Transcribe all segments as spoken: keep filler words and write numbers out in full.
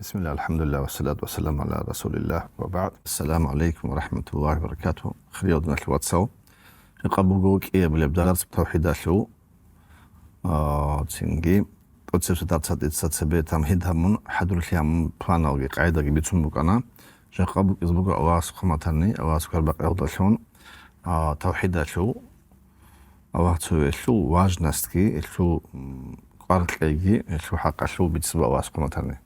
Бисмилла, алхамдулилла, вассалату вассаламу гӀала расулилла, ва баъд. Ассаламу гӀалайкум ва рахматуллагьи ва баракатугьу. Хириял диналъул вацал. Гьекъаб буго кӀиябилеб дарс тавхидалъул. А, цинги, тӀоцебесеб дарсалда дица цебе тамгьид гьабун, хӀадурлъи гьабун, планалги, къагӀидаги бицун букӀана. Жакъа букӀизе буго Аллагьас хъван батани, Аллагьас квербакъи гьавдалъун, а, тавхидалъул, Аллагь цояв гьелъул важностьги, гьелъул, м, кӀвар кьейги, гьелъул хӀакъалъулъ бицун буго Аллагьас хъван батани.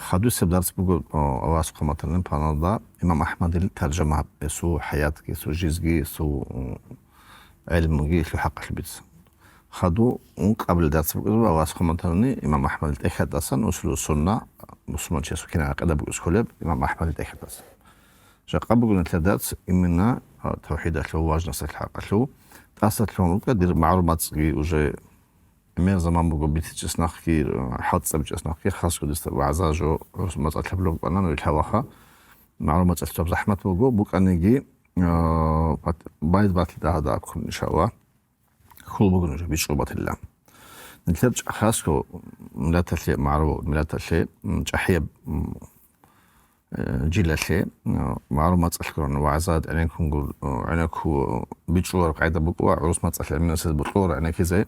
Хадусеб дарс буго, а, Аллагьас хъван батани, планалда имам АхӀмадил таржама гьаб, гьесул хӀаятги, гьесул жизньги, гьесул, м, гӀелмуги гьелъул хӀакъалъулъ бицун. Хадуб ункъабилеб дарс букӀизе буго Аллагьас хъван батани имам АхӀмадил тӀехьалдасан, Усулу Сунна, мусулманчиясул кинаб гӀакъида букӀине кколеб имам АхӀмадил тӀехьалдасан. Жакъа буго нилъер дарс именно, а, тавхидалъул важносталъул хӀакъалъулъ. ТӀаса лъугьун рукӀа дир магӀарул мацӀги уже гӀемер заман буго бицичӀес нахъги, а, хӀалцӀцӀабичӀес нахъги, хасго дица вагӀза жо гӀурус мацӀалъ гьабулеб букӀана, ну, ил гьаваха. МагӀарул мацӀалъ цоб захӀмат буго, букӀаниги, а, бат-, байд батли дагьа-дагьаб ккун, иншаллагь. Хьул буго нуж бичӀчӀулеб батилла. Нилъер чӀахӀасго миллаталъе, магӀарул миллаталъе, м, чӀахӀияб, м, э, жилалъе, м, магӀарул мацӀалъ гурони вагӀза гӀенеккун гур-, э, гӀенекку бичӀчӀулареб къагӀида букӀуна, гӀурус мацӀалъ гӀемерисез бокьуларо гӀенеккизе.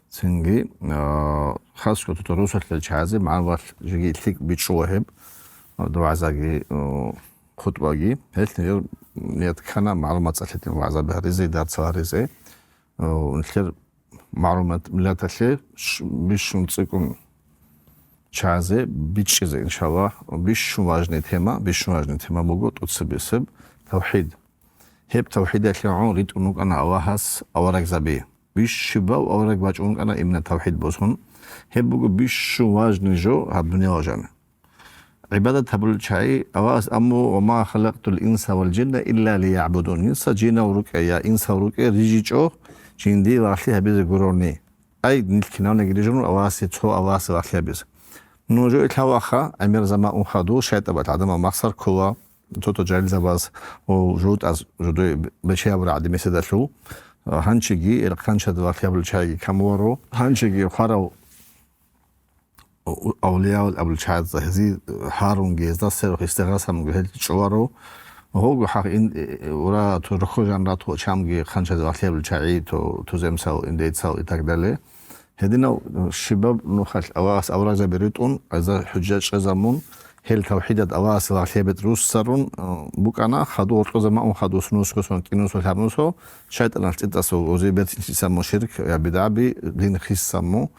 Цинги, э, хасго тутарусалъе чагӀазе магӀарулъ жеги лъикӀ бичӀчӀула гьеб, э, вагӀзаги, э, хутӀбаги. Гьелъ нилъер ният ккана магӀарул мацӀалъе дин вагӀзаби гьаризе, дарсал гьаризе. Э, нилъер магӀарул миллаталъе ш-, бищун цӀикӀкӀун чагӀазе бичӀчӀизе, иншаллагь. Бищун важный тема, бищун важный тема буго тӀоцебесеб тавхид. Гьеб тавхидалъе гӀун ритӀун рукӀана Аллагьас аварагзаби. Бищибав авараг бачӀун рукӀана именно тавхид босун. Гьеб буго бищун важный жо гьаб дуниял жаниб. ГӀибадат гьабулел чагӀи Аллагьас аму: «Ва ма халакътул инса вал жинна илля лиягӀбудун». Инса жинав рукӀа я инсав рукӀа рижичӀо жиндие лагълъи гьабизе гурони. Ай, нилъ кинавниги рижун Аллагьасе, цо Аллагьасе лагълъи гьабизе. Нуж ил гьаваха, гӀемер заман ун хадуб, шайтӀабал гӀадамал махсар ккола, цо-цо жагьилзабаз, о, жутӀаз жидее бечи гьабурал гӀадин меседалъул, гьанчиги, ил хъанчада лагълъи гьабулел чагӀиги камуларо, гьанчиги хварав авлиял абулел чагӀазда гьезие гьарунги, гьезда сверухъ истигъаса гьабунги гьел чӀоларо. Гього хӀакъ ин, ура, то рохо жанра то чамги хъанчазе вахлебал чагӀи, то туземцал, индейцал и так далее. Гьединав щибаб нухалъ Аллагьас аварагзаби ритӀун, гьезда хӀужжа чӀезабун, гьел тавхӀидат Аллагьасе лагълъи гьабизе руссарун, э, букӀана, хадуб гьоркьозаб мун хадуб сунусго сон, кӀинусго лъабнусго, шайтӀаналъ цӀитӀасул узи бертинчӀисаб мун ширк, я бидгӀаби, дин хисаб мун,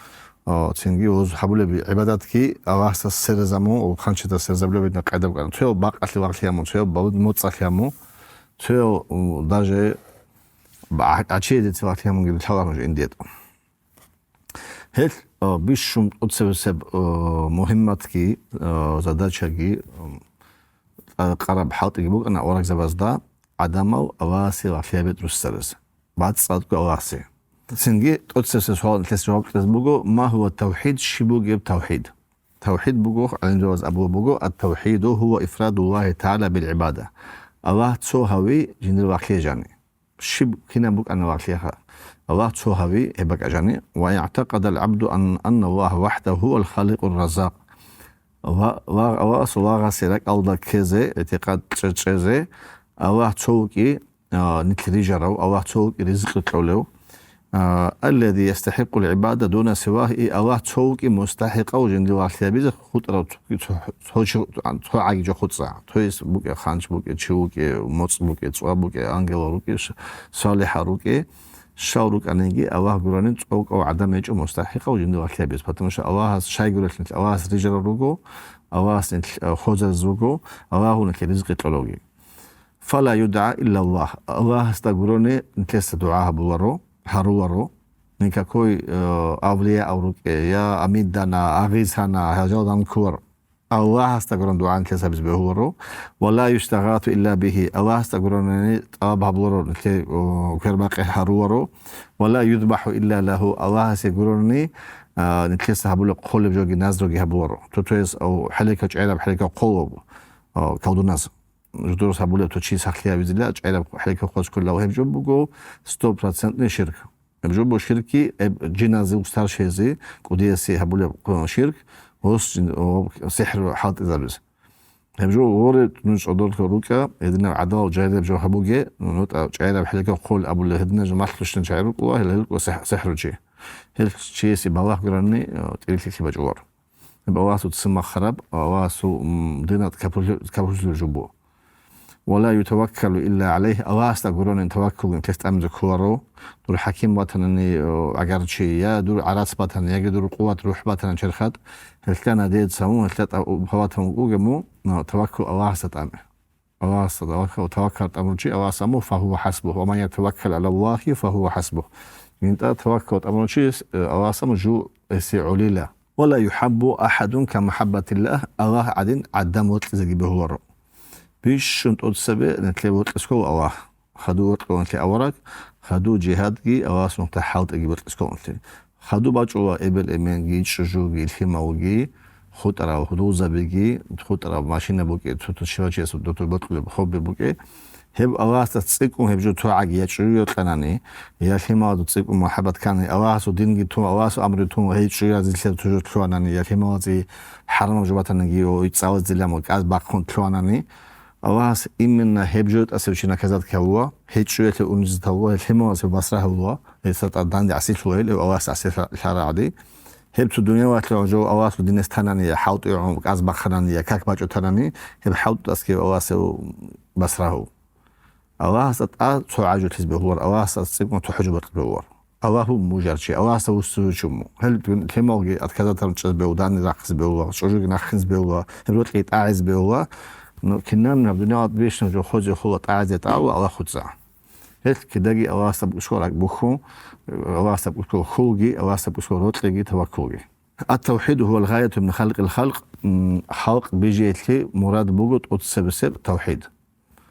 О, цинги гьез гьабулеб гӀибадатги Аллагьасда сверизабун, хъанчида сверизабулеб гьедин къайда букӀана. Цоял бакъалъе вахлъи гьамун, цоял балуд моцӀалъе гьамун, цоял, м, даже ба-, гӀачие деце вахлъи гьамунги лъала нуж индиятӀа. Гьел, о, бищун тӀоцебесеб, о, мугьимматги, о, задачаги, м, къа-, къараб хӀалтӀиги букӀана аварагзабазда гӀадамал Аллагьасе вахлъи гьабизе руссараз. БацӀцӀадго Аллагьасе. Цинги тӀоцебесеб суалалъе жаваб кьезе буго, ма гьува тавхӀид, щиб бугеб тавхӀид? ТавхӀид буго, гӀалимзабаз абулеб буго, ат-тавхӀиду гьува ифрадуллагьи тагӀала бил гӀибада. Аллагь цо гьави жиндир вахлъи жани. Щиб кинаб букӀана вахлъиха? Аллагь цо гьави гьеб бакӀа жани. Ва игӀтакъадал гӀабду ан-, анналлагьа вахӀдагьу гьувал халикъур раззакъ. Ва, ва, Аллагьас, Аллагьасе ракӀалда ккезе, игӀтикъад чӀе-, чӀезе, Аллагь цо вукӀи, а, нилъ рижарав, Аллагь цо вукӀи ризкъи кьолев, а, аллази ястахӀикъул гӀибада дуна сивагь, и Аллагь цо вукӀи мустахӀикъав жиндир вахлъи гьабизе хутӀарав цо-, цо-, цо чи-, цо гӀаги жо хуцӀа. То есть букӀе хъанч, букӀе чи вукӀе, моцӀ букӀе, цӀва букӀе, ангел рукӀе, ш-, салихӀал рукӀе, щал рукӀаниги Аллагь гурони цӀокӀав гӀадам гьечӀо мустахӀикъав жиндир вахлъи гьабизе. Потому что Аллагьас щай гурелъул, Аллагьас рижарал руго, Аллагьас нилъ, а, хвезараз вуго, Аллагьу нилъе ризкъи кьолаги. Фала юдгӀа илла Аллагь. Аллагьасда гурони нилъеца дугӀа гьабуларо, гьаруларо. Никакой, э, авлияв рукӀе, я Амидана, Агъисана, гьажалдан кколаро. Аллагьасда гурони дугӀа нилъеца гьабизе бегьуларо. Ва ла юстагъату илла бигьи. Аллагьасда гурони тӀалаб гьабуларо, нилъее, о, квербакъи гьаруларо. Ва ла юзбахӀу илла лагьу. Аллагьасе гурони, а, нилъеца гьабулеб хъолеб жоги назруги гьабуларо. То, то есть, о, хӀалекал чӀегӀераб, хӀалекал хъолеб, о, колдуназ. Жудурас гьабулеб то чи сахлъи гьавизила, чӀегӀераб хӀалекал хъолеб кколев гьеб жо буго стопроцентный ширк. Гьеб жо буго ширки, гьеб жиназе устарщизе, кӀудиясе гьабулеб ширк, Гьос жин-, о, сихӀру хӀалтӀизабизе. Гьеб жо воре, нуж чӀодорлъун рукӀа, гьединаб гӀадал жайдаб жо гьабуге, нутӀа чӀайраб хӀелкал хъул абулеб, гьединаб жо малъущин чагӀи рукӀула, гьел гьелкӀо сихӀ-, сихӀручи. Гьел чиясе балагь гурони, э, тӀирилъи бачӀулар. Гьеб Аллагьасул ццин махараб, Аллагьасул, м, динат капурлъи-, капурлъулеб жо бу. «Ва ла ютаваккалу илла гӀалайгь», Аллагьасда гуронин таваккулгун тест амзе кколаро, дур хӀаким батанани, о, гӀагарчи, я дур гӀарац батан, яги дур къуват рухӀ батанан черхат, гьелъа надеяться мун, гьелъа тӀа-, у-, палатан вукӀуге мун, но таваккул Аллагьасда тӀаме. Аллагьасда таваккал, таваккал тӀамурчи Аллагьас аму, «фагьува хӀасбугь, ва ман ятаваккал гӀалаллагьи, фагьува хӀасбугь». ГьинтӀа таваккал тӀамурчи, э, Аллагьас аму жу эсе гӀолила. «Ва ла юхӀаббу ахӀадун ка мухӀаббатиллагь», Аллагь гӀадин гӀадам вокьизеги бегьуларо. Бищун тӀоцебе нилъе вокьисков Аллагь. Хаду вокьуланлъи авараг, хаду жигьадги Аллагьас мухӀтахӀ хӀалтӀиги вокьисколанлъи. Хаду бачӀула эбел-эменги, чӀужуги, лъималги, хутӀарал гьудулзабиги, хутӀарал машина букӀи, цо-цо щивачиясул дуту бокьулеб хобби букӀи. Гьеб Аллагьасда цӀикӀкӀун гьеб жо тогӀаги я чӀужу йокьанани, я лъималазул цӀикӀкӀун мухӀаббат ккани, Аллагьасул динги тун, Аллагьасул амруги тун, гьей чӀужу разилъа тужу лъугьанани, я лъималазе хӀарамаб жо батаниги, о, ицӀалазе дилан ва кӀаз бахъун лъугьанани, Аллагьас именно гьеб жо тӀасев чи наказать ккалула, гьей чӀужуялъе унизить гьавула, гьей лъималазе басра гьавула, гьесда тӀад данде гӀасилъула гьел, гьев Аллагьасда гӀасилъарагӀади. Гьеб цо дунявалъе жо Аллагьасул динес танани, я хӀалтӀугӀун кӀаз бахъанани, я как бачӀутанани, гьеб хӀалтӀутӀасги Аллагьасе басра гьав. Аллагьасда тӀа цо гӀажулъиз бегьулар, Аллагьасда цӀикӀкӀун цо хӀужу бакьи бегьулар. Аллагь ву мужарчи, Аллагьасда вуссузучи му. Гьел лъималги отказатарун чӀез бегьула, дани рахъиз бегьула, чӀужуги нахъиз бегьула, гьеб рокьи тӀагӀиз бегьула. Ну, кинан гьаб дуниял бищун жо хозе хула тӀагӀизе тӀагӀула Аллагь хуцӀа. Гьел кидаги Аллагьасда букӀушго ракӀ бухьун, Аллагьасда букӀушго хьулги, Аллагьасда букӀушго рокьиги, таваккулги. Ат-тавхӀиду гьувал гъаяту мин халкъил халкъ, м, халкъ бижиялъе мурад буго тӀоцебесеб тавхӀид.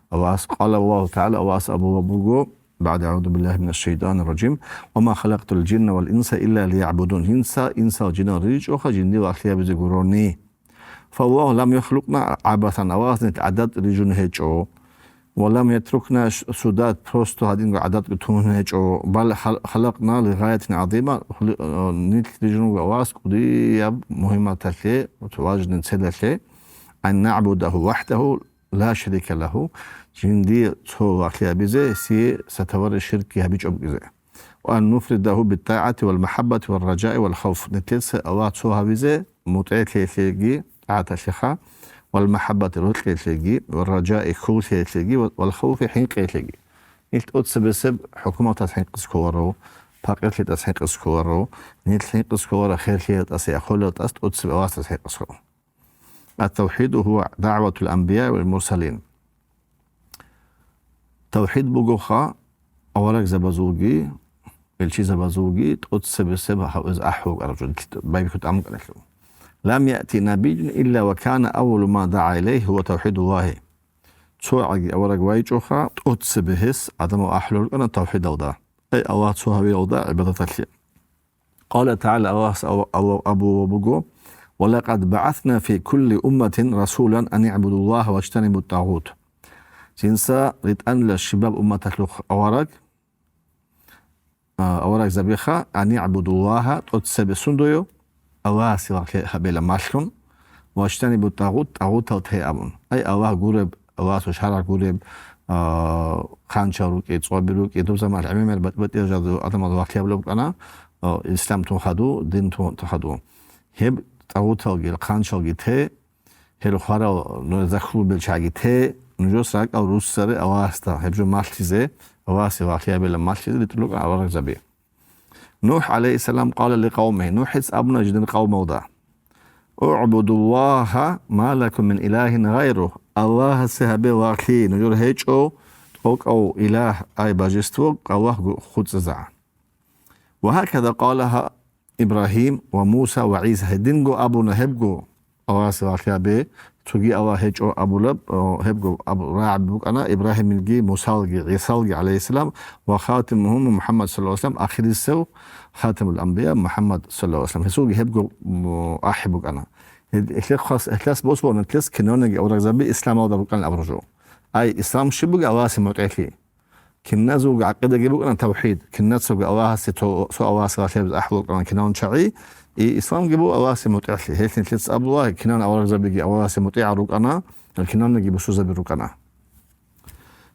Аллагьас, къала Аллагьу ТагӀала, Аллагьас абулеб буго, баъда аъузу биллагьи минаш шайтӀанир ражим, «Ва ма халакътул жинна вал инса илля лиягӀбудун», жинца инсал жинал рижичӀоха жиндир лагълъи гьабизе гурони. Фаллагьу лам яхлукъна гӀабасан, Аллагьас нилъ гӀадат рижун гьечӀо. Ва лам ятрукна ш-, судат, просто гьадинго гӀадат битун гьечӀо. Бал хал-, халакъна ли гъаятин гӀазима, хули-, э, нилъ рижун вуго Аллагьас кӀудияб мугьиматалъе, важный целалъе, ан нагӀбудагьу вахӀдагьу ла шарика лагьу, жиндие цо лагълъи гьабизе, гьесие сатаварай ширкги гьабичӀо букӀизе. Ва ан нуфридагьу биттагӀати вал махӀаббати вал ражаи вал хавф. Нилъеца Аллагь цо гьавизе, мутӀигӀлъиялъеги, тӀагӀаталъеха, вал махӀаббати, рокьиялъеги, вал ражаи, хьуллъиялъеги, вал хавфи, хӀинкъиялъеги. Нилъ тӀоцебесеб хӀукуматас хӀинкъизе кколаро, пакъирлъи тӀас хӀинкъизе кколаро, нилъ хӀинкъизе кколаро херлъиялдаса, яхъулелдаса, тӀоцебе Аллагьасдаса хӀинкъизе кколаро. Ат-тавхӀиду гьува дагӀватул анбияи вал мурсалин. ТавхӀид бугоха аварагзабазулги, элчизабазулги тӀоцебесеб гьавез ахӀи букӀараб жо байбихьу тӀамукӀаналъур. Лам яъти набийюн илля ва кана аввалу ма дагӀа илайгьи гьува тавхӀидуллагьи. ЦогӀаги авараг вайчӀоха, тӀоцебе гьес гӀадамал ахӀулел рукӀана тавхӀидалда, ай Аллагь цо гьавиялда гӀибадаталъе. Къала ТагӀала, Аллагьас ав-, ав-, абулеб буго: «Ва лакъад баъасна фи кулли умматин расулан ан игӀбудуллагьа ваджтанибут тагъут». Жинца ритӀанила щибаб умматалъухъ авараг, а, аварагзабиха, «ан игӀбудуллагьа», тӀоцебе сундую, Аллагьасе лагълъи гьабила малъун, «ваджтанибут тагъут», тагъутал тей абун. Ай Аллагь гуреб, Аллагьасул шаргӀ гуреб, а, хъанчал рукӀи, цӀоби рукӀи, дуб заман гӀемер батӀи-батӀиял жал-, адамал лагълъи гьабулеб букӀана, а, ислам тун хаду, дин тун хаду. Гьеб тагъуталги, хъанчалги те, гьел хварал, ну, захлу белчаги те, нужес ракӀал руссари Аллагьасда, гьеб жо малъизе, Аллагьасе лагълъи гьабила малъизе ритӀулукӀан аварагзаби. НухӀ гӀалайгьиссалам къала ликъавмигьи, НухӀица абуна жидер къавмалда: «УгӀбудуллагьа ма лакум мин илагьин гъайругь», Аллагьасе гьабе лагълъи, нужер гьечӀо тӀокӀав илагь, ай божество, Аллагь гу-, хуцӀизегӀан. Ва гьакада къала гьа-, Ибрагьим ва Муса ва ГӀиса, гьединго абуна гьебго, Аллагьасе лагълъи гьабе, цоги Аллагь гьечӀо абулеб, о, гьебго абу-, рагӀаби букӀана Ибрагьимилги, Мусалги, ГӀисалги, гӀалайгьиссалам, ва хатимугьум МухӀаммад, саллаллагьу гӀалайгьи вассалам, ахирисев, хатимул анбия МухӀаммад, саллаллагьу гӀалайгьи вассалам. Гьесулги гьебго, м, ахӀи букӀана. Гьед-, гьелъехъас-, гьелъас босбугьанатилъас кинавниги аварагзаби исламалда рукӀана абураб жо. Ай, ислам щиб бугеб? Аллагьасе мутӀигӀлъи. Киназулго гӀакъидаги букӀана тавхӀид, кинацаго Аллагьасе цо, цо Аллагьасе лагълъи гьабизе ахӀулел рукӀана киналго чагӀи, и исламги буго Аллагьасе мутӀигӀлъи. Гьелъин лъица абула, кинан аварагзабиги Аллагьасе мутӀигӀал рукӀана, киналниги бусурзаби рукӀана.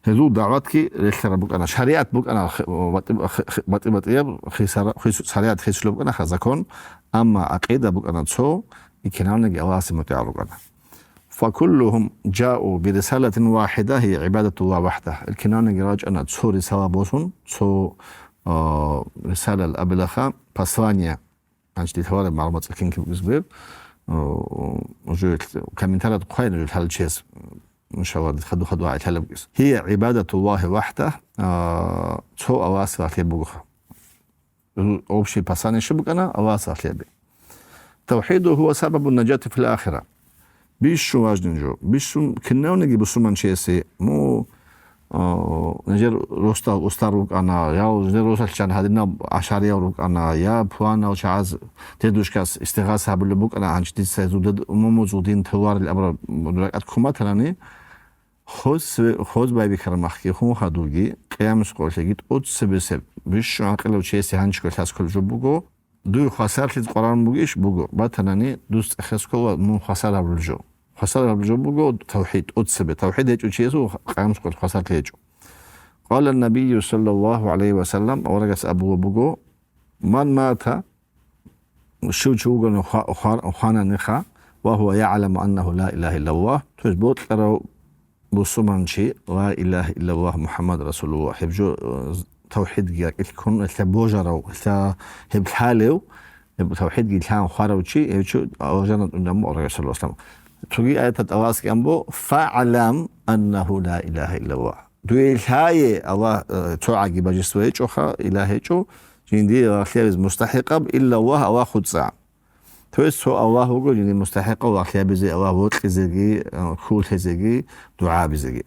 Гьезул дагӀватги релълъараб букӀана, шаригӀат букӀана, х-, батӀи-, х-, х-, батӀи-батӀияб хисара-, хис-, шаригӀат хисулеб букӀана, ха, закон, амма гӀакъида букӀана цо, и киналниги Аллагьасе мутӀигӀал рукӀана. فكلهم جاءوا برسالة واحدة هي عبادة الله وحده. Ил киналниги рачӀана цо рисала босун, цо, а, рисалал абилаха, послание, гьанчи дилъ гьавараб магӀлумат цӀакин киб гизбер, а, уже комментарият хъвай нуж лъалчияс, иншалла, дихъа-духъа дугӀа лъалаб гиз. هي عبادة الله وحده, а, цо Аллагьасе лагълъи бугоха. Общий послание щиб букӀана Аллагьасе лагълъи гьаби. توحيده هو سبب النجاة في الآخرة. Бищун важнин жо. Бищун кинавниги бусурманчиясе, ну, а, нижер росдал устар рукӀана, я нижер росалъ чан гьадинаб ашариял рукӀана, я пуланал чагӀаз дедушкас истигъаса гьабулеб букӀана, гьанчи дица гьезул дед умумузул дин толарел абураб ракӀат ккун батанани, Хоз-, хоз байбихьараб махги хун хадуги, къиямас къолъиги тӀоцебесеб бищун гӀакъилав чиясе гьанчго лъаскул жо буго, дуе хвасарлъиз къваран бугищ? Буго. Батанани, дус цӀехе ккола мун хвасар гьабулеб жо. Хвасар гьабулеб жо буго тавхӀид, тӀоцебе. ТавхӀид гьечӀо чиясул къиямас къолъ хвасарлъи гьечӀо. قال النبي صلى الله عليه وسلم, аварагас абулеб буго, من مات Щив чи вугони хва-, хвар-, хвананиха, وهو يعلم أنه لا إله إلا الله, то есть бокьарав бусурманчи, لا إله إلا الله محمد رسول الله, гьеб жо, э, тавхӀидги гьекӀилъ ккун, гьелъа божарав, гьелъа гьеб лъалев, гьеб тавхӀидги лъан хварав чи, гьев чи алжанат ундан муъ Расулуллагь саллаллагьу гӀалайгьи ва саллам. Цоги аятат Аллагьас кӀан бу, فاعلم أنه لا إله إلا الله. Дуе лъае, Аллагь, э, цо гӀаги божество гьечӀоха, илагь гьечӀо, жиндие лагълъи гьабизе мустахӀикъаб, илла Аллагь, Аллагь гьуцӀа. То есть цо Аллагь вуго жиндие мустахӀикъав лагълъи гьабизе, Аллагь вокьизеги, э, хьул лъезеги, дугӀа гьабизеги.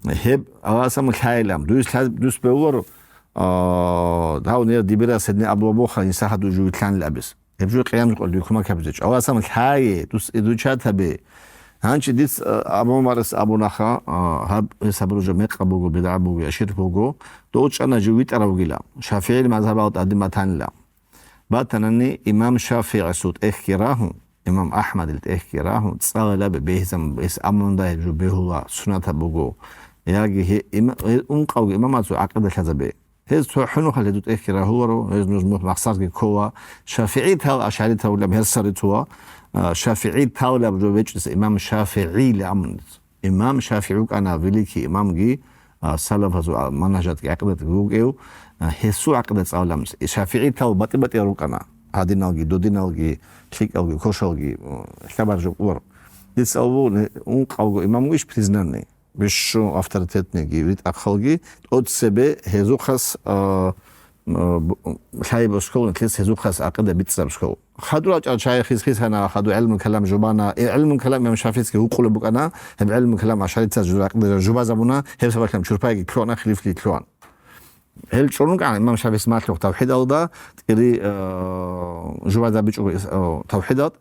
Гьеб Аллагьас амма лъайилан, дуе лъа-, дус бегьуларо, а, гьав нер дибирас гьедин абулеб бугоха, инсахъа дуе жуги лъанилан абизе. Гьеб жо къиямас къолъ дуе кумек гьабизе гьечӀо. Аллагьас амма лъае, дус изучать гьабе. Гьанчи дица, а, Абу ГӀумарас абунаха, а, гьаб, гьес гьабураб жо мекъаб буго, бидгӀа буго, я ширк буго, дов чӀана жив витӀарав вугилан, ШафигӀил мазгьабалда тӀадин батанилан. Батанани имам ШафигӀасул тӀехьги рагьун, имам АхӀмадил тӀехьги рагьун, цӀалулеб бегьизан гьес абунда гьеб жо бегьула, суннатаб буго. Яги гье-, има-, гье-, ункъавги имамасул гӀакъида лъазабе. Гьез цо хӀунухъалъ гьезул тӀехьги рагьуларо, гьез нуж мухь махсарги ккола. ШафигӀитал, ашгӀаритал гьеб гьерсал рицула, а, шафигӀитал гьаб жо бечӀес имам ШафигӀил амрулес. Имам ШафигӀи вукӀана великий имамги, а, салафазул, а, манагьажатги гӀакъидатги вукӀев, а, гьесул гӀакъида цӀалуламус. И шафигӀитал батӀи-батӀиял рукӀана, гьадиналги, додиналги, лъикӀалги, кошалги, а, хабар жо кӀоларо. Дица абу, ункъавго имам вугищ признанный? Бищун авторитетныйги, витӀахъалги, тӀоцебе гьезухъас, а, а, бу-, лъай босхъулун, лъес гьезухъас гӀакъида бицӀцӀаб схъул. Хадур рачӀарал чагӀи хис-хисана, хадур гӀилму калам жубана. Э, гӀилму калам имам ШафигӀица гьукъулеб букӀана, гьеб гӀилму калам ашгӀарицаз жура гӀакъида жубазабуна, гьеб сабаблъун чурпайги лъугьана, хилифлъи лъугьана. Гьел чӀун рукӀана имам ШафигӀис малъухъ тавхӀидалда, тӀири, э, жубазабичӀого ис-, э, тавхӀидал,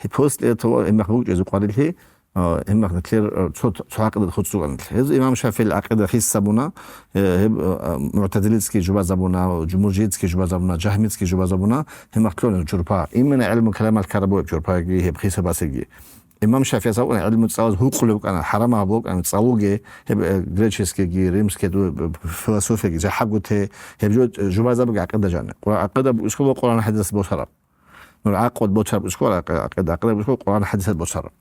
Гье, после этого гьеб мех бугечӀо къварилъи, а, гьеб мех нилъер, а, цо, цо гӀакъида хуцӀцӀугӀанилъ. Гьез имам ШафигӀил гӀакъида хисабуна, э, гьеб, а, а, мугӀтазилицкий жубазабуна, жумуржицкий жубазабуна, жагьмицкий жубазабуна, гьеб мех лъугьана чурпа. Именно гӀилму каламалъ ккараб бугеб чурпаги, гьеб хисабасеги. Имам ШафигӀис абуна, гӀилму цӀалаз гьукъулеб букӀана, хӀарамаб букӀана, цӀалуге, гьеб, э, греческийги, римскийги, э, философияги, жахӀагу те, гьеб жо, э, жубазабиги гӀакъида жаниб. Къура-, гӀакъида бу-, исхъула Къуръан хӀадисалъ босараб. Ну, гӀакъуд босараб исхъула, гӀакъ-, гӀакъида, гӀакъида босхъула, Къуръан хӀадисалъ босараб.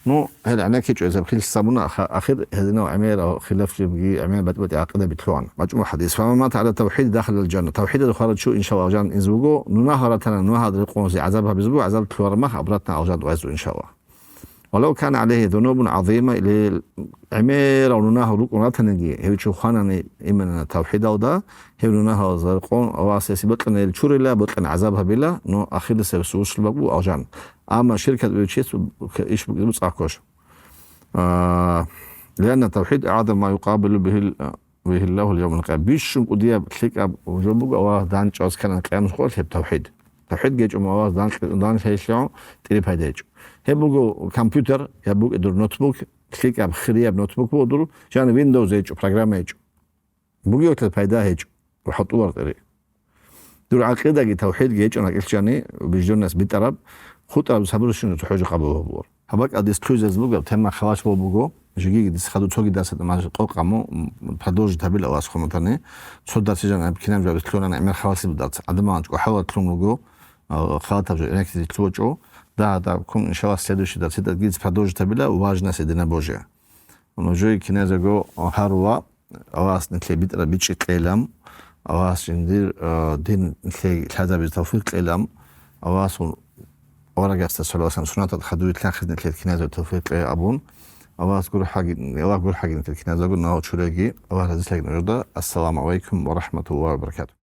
Ну, гьел гӀенеккичӀо гьезаб хилъ сабуна, аха-, ахир гьезинав гӀемерал хилаф жибги, гӀемер батӀи-батӀи гӀакъида битлъугьан. БачӀун хадис. «Фаман мата гӀала тавхӀид дахалал жанна». ТавхӀидалда хварав чи, иншаллагь, алжан инзе вуго, нунагьал ратана, нунагьал рекъонси гӀазаб гьабизе буго, гӀазаб лъугьараб мах обратно алжан вайзе, иншаллагь. «Валав кана гӀалайгьи зунубун гӀазима», или гӀемерал нунагьал рукӀун ратаниги, гьев чи хванани именно тавхӀидалда, гьев нунагьал заркъон Аллагьас гьесие бокьанил чурила, бокьани гӀазаб гьабила, но ахирисеб сулушлъи бакӀ бу алжан. Амма ширкат бугев чияс иш букӀизе буцӀа ккош. А, «Лианна тавхӀид агӀзаму ма юкъабилу бигьил-, бигьиллагьу явмал къиямат». Бищун кӀудияб лъикӀаб жо буго Аллагь данчӀваз кканан къиямас къо лъеб тавхӀид. ТавхӀид гьечӀо, Аллагь дан-, данлъи гьелъигӀун тӀире пайда гьечӀо. Гьеб буго компьютер, я букӀи дур ноутбук, лъикӀаб хирияб ноутбук буго дур, жан Windows гьечӀо, программа гьечӀо. Бугевлъа пайда гьечӀо, ва хӀалтӀулар тӀери. Дур гӀакъидаги тавхӀидги гьечӀо накӀкӀилъ жани, убеждённость битӀараб, хутӀараб сабурщинаб цохӀо жо къабул гьабулар. Гьаб бакӀалдис лъугьизе бугеб тема халач бо буго, жигиги дис хадуб цоги дарсда маж къокъ гьабун, м, продолжить гьабила Аллагьас хъуматани, цо дарси жан гьаб кинаб жаваб лъугьана гӀемер халаси бударца. ГӀадамал анцӀго хӀалат лъун руго, а, халатаб жо гӀенеккизе лъугьачӀо, дагьа-дагьаб ккун, иншаллагь, следующий дарсида дица продолжить гьабила важность единобожия. Нужее киназего гьарула, Аллагьас нилъее битӀараб бичӀчӀи кьелам, Аллагьас жиндир, а, дин нилъее лъазабизе тавфикъ кьелам, Аллагьасул аварагасда саллаллагьу гӀалайгьи ва саллам суннаталда хадуй лъахъизни нилъее киназего тавфикъ кье абун, Аллагьас гурхӀаги, Аллагь гурхӀаги нилъее киназего, нагьал чуреги, Аллагь разилъаги нужеда. Ассаламу гӀалайкум ва рахӀматуллагьи ва баракатугь.